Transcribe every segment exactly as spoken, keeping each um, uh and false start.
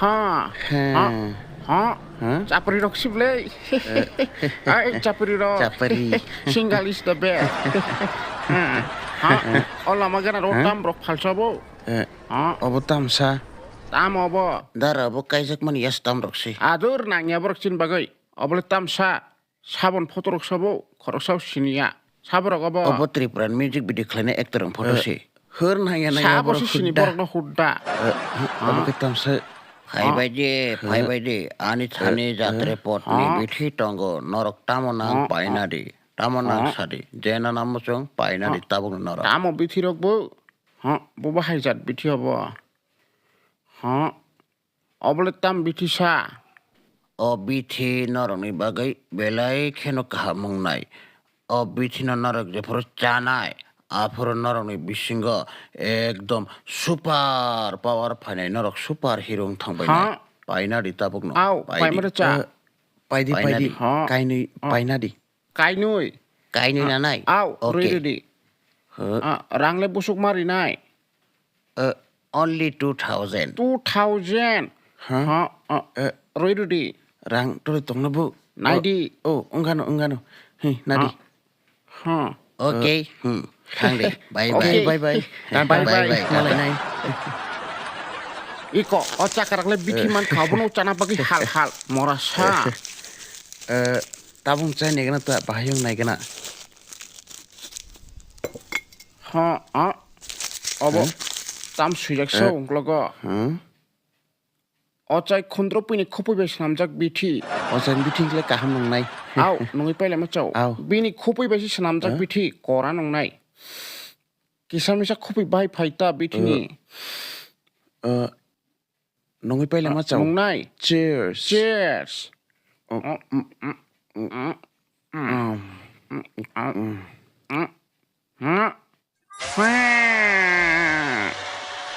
Ha. Ha. Ha. Ha. Ha? Chapri rok siblei. Ai chapri rok. Chapri. Single is the best. Ha. Ha. O lama gana rok tam rok phalsa bo. Eh. Ha. Obo tamsa. Tam obo. Dara bo kaijak mani yas tam rok si. Adur nangya borok chin bagwi. Obole tamsa. Sabon photo rok sabo khoroksa siniya. Saborok obo. Obo Tripura ni music video khlainai actor ni photo se. Hor nangya nangya sabo borok se sini hudda. Borok no hudda. Obo khe tamsa. Phaibai di, phaibai di. Ani thani jatre pot ni bithi tongo. Norok tamo nang paina di. Tamo nang sadi. Jena namo chwng paina di tabuk norok. Tamo bithi rok bo. Ha, bo bahai jat bithi obo. Ha. Obole tam bithi sa. O bithi norokni bagwi belai kheno kaham wngnai. O bithi no norok jephuru chanai, aphuru norokni bisingo ekdom super power phainai, norok super hero wng thangbainai. Ha? Paina di tabukno. Au, paidi. Paimare cha. Eh, paidi, paina paidi. Di. Ha. Kainwi paina di. Kainwi. Kainwi nanai? Au, okay. Rwi ridi. Huh? Ah, rang le busuk ma rinai. Uh, only two thousand. Two thousand? Huh? Ha, ah, eh, rwi ridi. Rang tuli tongno bu? Nai di. Oh, oh, wngano, wngano. Hi, nadi. Ha. Okay. Hmm. Thang de. Bye bye. Okay, bye bye. Bye bye. Bye bye. Malai nai. Iko, o chakarak le bithi man kha, bono chana bagwi hal hal. Mora sa. Eh, tabung chai nai gana ta bahai wng nai gana. Ha, ha. Obo. Huh? Tam swijak sa ungklogo. Huh? O chai khundro pini khupui bai swnamjak bithi. O chai bithi le kaham nungnai. Au, nungwi pailama chao. Au. Bini khupui bai se swnamjak bithi kora nungnai. Kisa misa khupui bai phai ta bithini. Uh, uh, nungwi pailama chao. Nungnai. Cheers. Cheers. Uh, mm, mm, mm, mm, mm, mm, mm.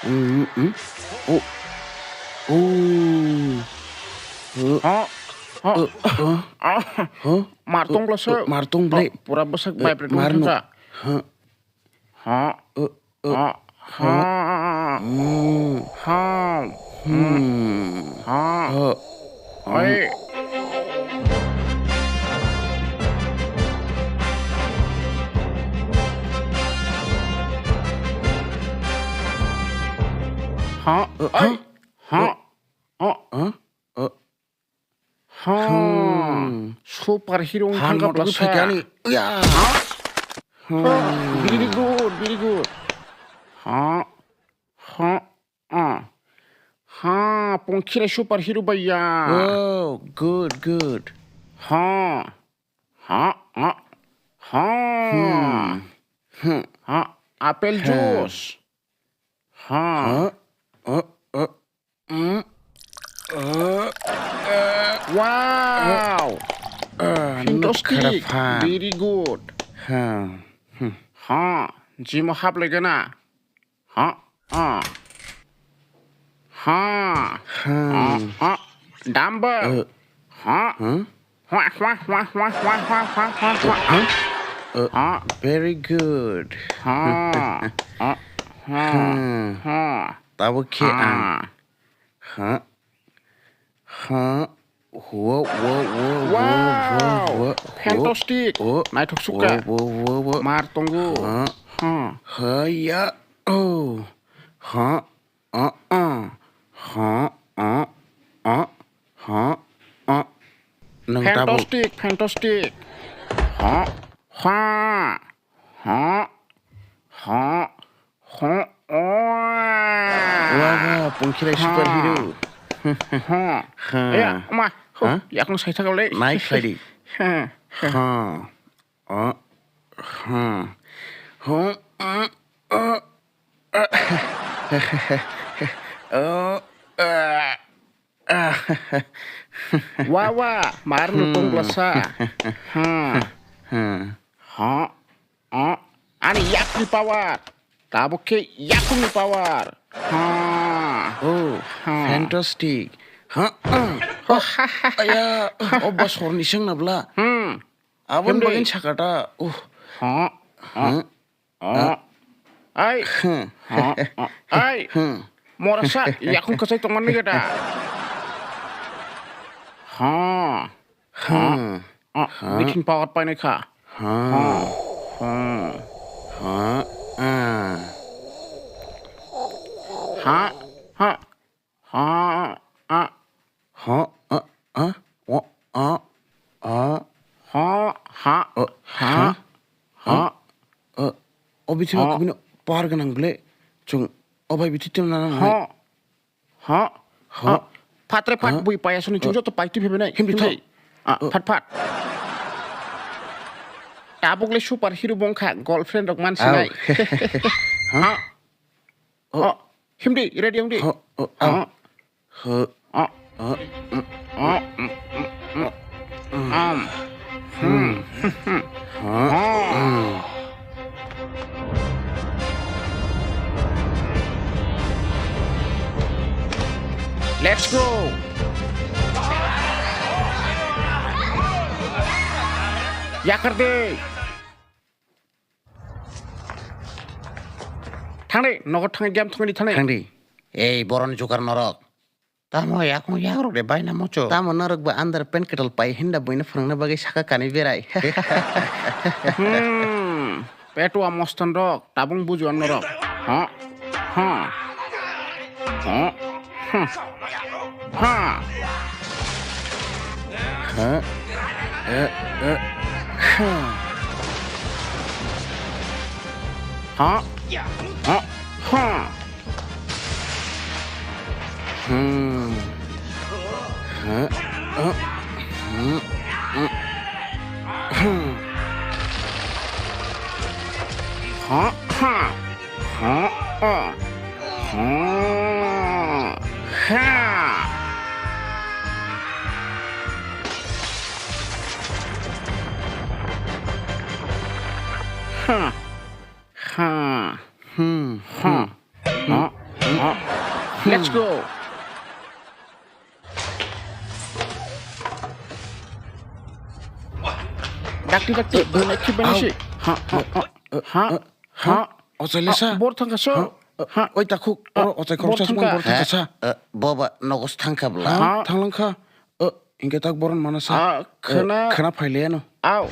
Mm, mm. Oh. Oh. Huh? Huh? Huh? Huh? Martung blasa. Martung blai. Pura bwsak vibrate marno. Huh? Huh? Huh? Huh? Hmm. Huh? Hmm. Huh? Huh? Oi. Ha? Oi. Ha? Ha? Ha? Super hero wngkha bwsa. Very good, very good. Ha? Ha? Ah. Ha, pongkhira super hero baiya. Oh, good, good. Ha. Ha, ha. Ha. Hmm. Hmm. Ha, apple juice. Ha. Ha. Uh, uh, mm. Uh, uh, wow. Uh, fantastic. Very good. Ha. Hmm. Ha, jimo hap legana. Ha, ha. Ha. Ha. Ha, ha. Dumbbell. Uh, ha. Huh? Hwa, hwa, hwa. Huh? Uh, ha. Very good. Ha. Ha. Ha. Ha. Tabuk khe ang. Ha. Ha. Huh? Huh? Wow! Fantastic! Naithok sukha. Mar tongo. Huh? Huh? Haya! Oh! Huh? Uh, uh. Huh? Uh, uh. Huh? Uh. Nang tabuk. Fantastic! Fantastic! Huh? Huh? Ha, ha, ha, oh. Wah, wah, pungkhirai superhero. Ha. Ha. Ya, ma, huh, yakung sai thakal le. Nai khlai di. Ha, ha. Ha. Oh, ha. Huh, uh, uh, uh. Oh, uh. Wa, wa, mar no tong blasa. Ha. Ha. Ha. Ha. Ani yakni power. Tabuk khe yakungni power. Ha. Oh, ha. Fantastic. Ha. Ha. Aya, obba sorni seng na bla. Hmm. Abon bagin sakata. Uh. Ha. Ha. Ha. Oh. Ai. Hmm. Oh, oh. Ai. Hmm. Morasa, yakung kwchai tongmani gada. Ha. Ha. Ha. Ah, ha. Biting power painai kha. Ha. Ha. Ha. Ha. Ah. Ha. Ha. Ha. Ah. Ha. Ah. Ah. Wa. Ah. Ah. Ha. Ha. Ah. Ha. Ha. Ha. Ah. O bithi ma kubino power gwnang ble. Chung o bai bithi tim na nang. Ha. Ha? Ha? Phatre phat bui paiya soni chung joto pai twi phebe nai. Himdi tho. Himdi. Ah, phat phat. Tabuk le super hero bongkha, girlfriend rok man sinai. Ha? Oh. Himdi, ready ongdi. Ha? Oh, oh. Ha? Ha? Ah. Ah. Mm, mm, mm, mm. Am. Hmm. Let's go. Yakar de. Thangdi, nogo thangdi, game thangdi, thangdi. Thangdi. Ei, boron jukar norok. Tamo yakung yakrok de baina muchuk. Tamo norok bo under pant kwtal pai hinda buino phwrwngna bagwi saka kanwi berai. Hmm, petua moston rok, tabung buju an norok. Ha? Ha? Ha? Ha? Ha? Ha? Eh, eh, ha. Ha? Ha? Ha? Hmm. Huh? Uh, hmm, hmm, hmm. Huh? Huh? Huh? Uh, huh? Huh? Huh? Huh? Hmm. Huh? Huh? Huh? Let's go. Dakti, dakti, bunai khibani si. Ha, ha, ha, ha, ha. Ochai lesa. Bor thangka so. Ha. Oi takhuk, oro ochai khoroksa bor thangka sa. Boba nogos thangka bla. Ha, thanglangkha. Hinkhe tak boron manasa. Khna phaileno. Au.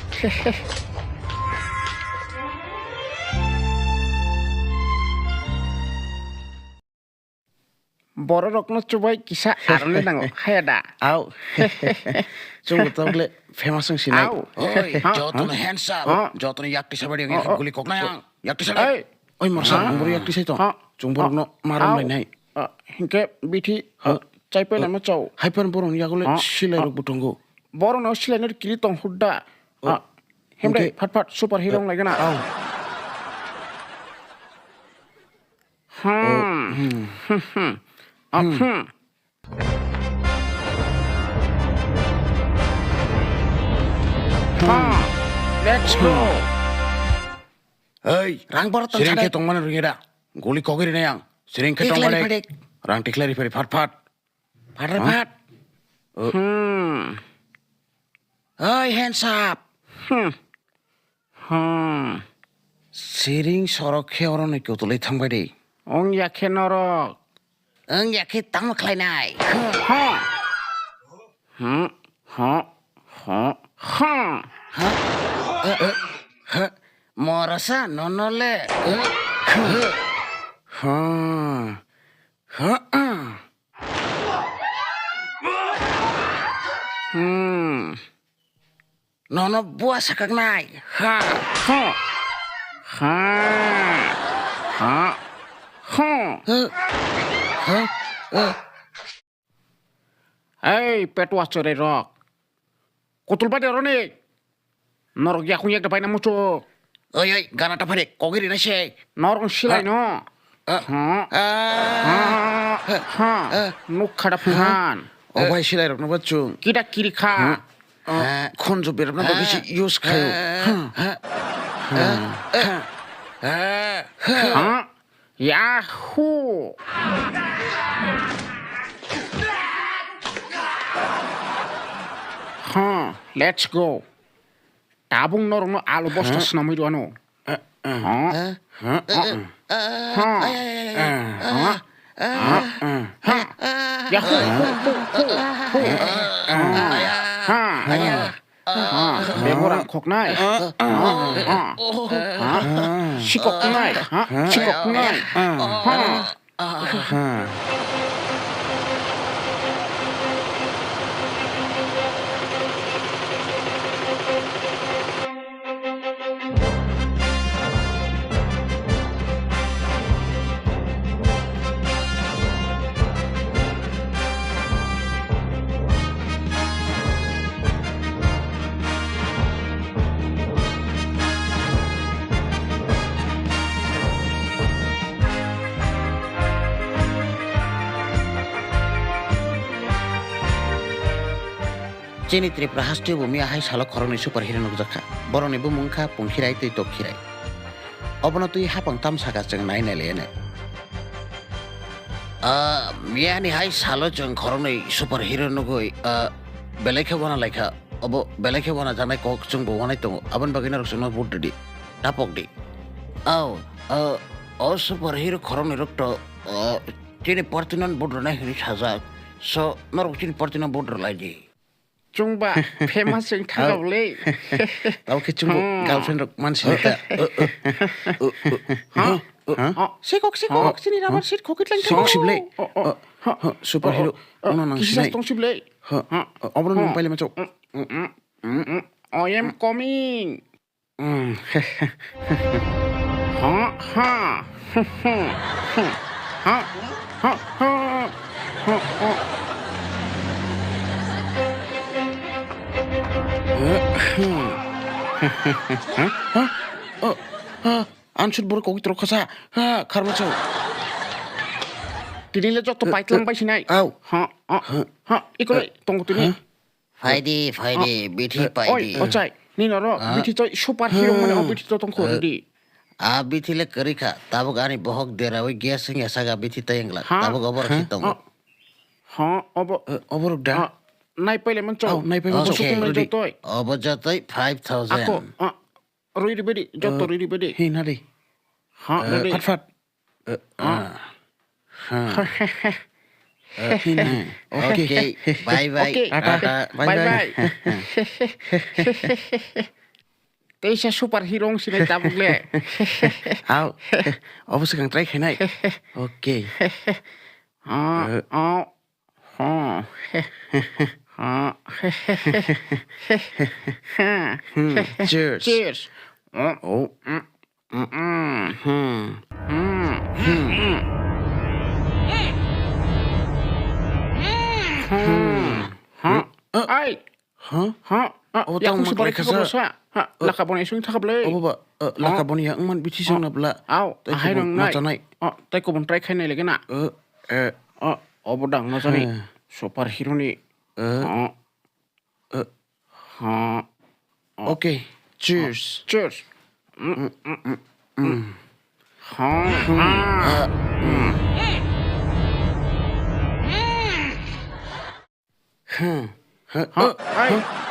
Bororokno chubai kisa aroni nango, haya da? Au. Chwngbo tabukle famous wng sinai. Au. Oi, jotono hands up. Jotono yak tisa badi guli koknai ang. Yak tisa. Oi, morsa, ang boro yak tisai tong. Chwng borokno maram lainai. Hinkhe bithi chaipai lama chao. Haipan borokni yagole silai rokbo tongo. Borokno silaino kiri tong hudda. Hemdai phat phat super hero wng laigana. Au. Hmm. Hmm. Hmm. Hmm. Hmm. Let's go. Hey, rang borok tong siring khe tongmani rwngya da. Guli kogwi rinai ang. Siring khe tongmani. Rang tikhlai rifari phat phat. Phat re phat. Hmm. Oi, hands up. Hmm. Hmm. Siring sorok khe oro ni kutulwi thangbai di. Wng ya khe norok. Wng ya khe tamo khlainai. Ha. Hmm. Ha. Ha. Ha. Ha. Eh, eh, ha. Morasa nono le. Eh, ha. Ha. Ha. Hmm. Nono bua sakaknai. Ha. Ha. Ha. Ha. Ha. Ha. Ha. Ei, petwa chwrai rok. Kutul bade roni. Norok yakung yak da baina muchuk. Oi, oi, gana ta phari, kogiri na se. Norok silai no. Ha. Ha. Ha. Nuk khada phan. O bai silai rok no ba chung. Kita kiri kha. Khonjo berap na ba bisi use khayo. Ha. Ha. Ha. Ha. Ha. Yahoo! Huh, let's go. Tabung norokno alu bosta swnamwi rwano. Huh? Huh? Huh? Ha, ha, ha. Ya, hu, hu, hu, hu, hu. Ha, ha. Ha, bebora khoknai. Ha, ha. Ha, sikoknai. Ha, sikoknai. Ha. Ha. Chini Tripura hasteo bo miya hai salo khoroknwi superhero nukjakha. Borokni bumung wngkha Pungkhirai tei Tokkhirai. Obono twi hapang tam saka chwng nai nai laiyanai. Ah, miyani hai salo chwng khoroknwi superhero nugwi, ah, belai khe wana laikha. Obo belai khe wana jaknai kok chwngbo wanai tongo. Aboni bagwi norok chwngno vote rwdi. Tapokdi. Au, ah, o superhero khoroknwi rok to, ah, chini party no vote rwnai hwnwi sajak. So, norok chini party no vote rwlaidi. Chwngba famous wng thangkha bwle. Tamo khe chwngbo girlfriend rok man sini ta. Ha? Ha? Sikok, sikok, chini rubber seat khokwi tlang. Sikok si bwle. Superhero. Ono nang sinai. Tong si bwle. Ha? Obono nang paile macho. I am coming. Ha, ha. Ha, ha, ha. Ha, ha. Ha, ha. Answer borok kok tro khasa. Ha, kharma chau. Tini le jotto paitlang bai sinai. Au. Ha, ha. Ha, ikole tongo tini. Phaidi, phaidi, bithi paidi. Oi, ochai, nini oro bithi to superhero mane o bithi to tongkho rwdi. A bithi le kwrwi kha, tabuk ani bohok derawi gas wngya saga bithi tei wngla, tabuk obo rok si tongo. Ha, obo. Obo rok da? Nai paile mancho. Nai paile mancho. Obo jotoi five thousand. Ako, rwi ribedi, jotto rwi ribedi. Hi nadi. Ha, nadi. Phat phat. Okay, bye bye. Tata, bye bye. Teisa superhero wng sinai tabuk le. Au, obo swkang try khainai. Okay. Cheers. Cheers. Oh. Ai. Ha? Ha? Obo tamo super hero sa. Ha, laka boni sung thaka bwle. Obo ba, laka boni ya wngman bithi song na bla. Au, ahai rong nai. Tei kubun try khai nai lege na. Obo dang na jani. Superhero ni. Ha. Okay, cheers. Cheers. Ha.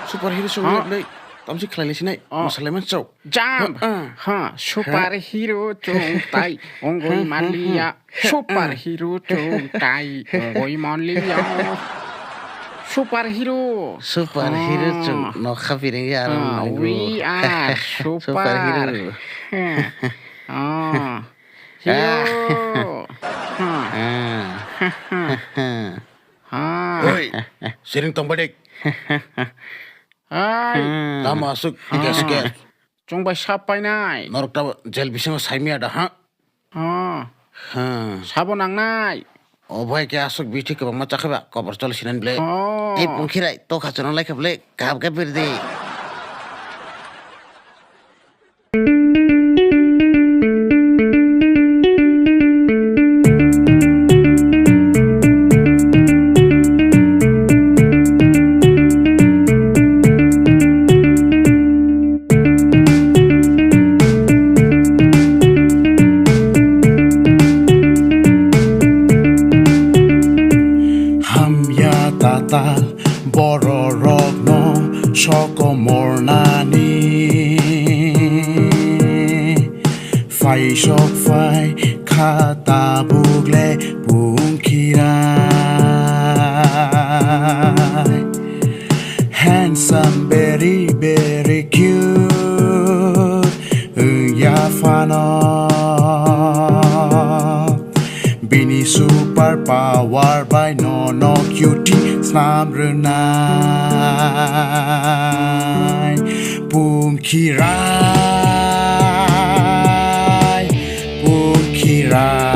Superhero song le. Tamsi khlai le sinai. Masalai man chau. Jump. Ha, superhero chong tai ongoi maliya. Superhero chong tai ongoi maliya. Superhero. Superhero chong nokha piring ya. We are superhero. Hero. Oi, siring tong badik. Hai. Tamo aswk gas gas. Chwng bai sap painai. Norok tamo jail bisingo saimya da ha? Sabo nangnai. O bhai khe aswk bithi kwbangma chakhe ba kobor choli sinan ble. Ei pungkhirai tokha chwrwng lai kha ble kaham khe birdi. Hamya tatal bororokno sokomornani. Phaisok phai kha Tabuk le Pungkhirai, handsome, very, very cute wngya phano. Bini super power bai nono cutie snam rwnai. Pungkhirai, Pungkhirai.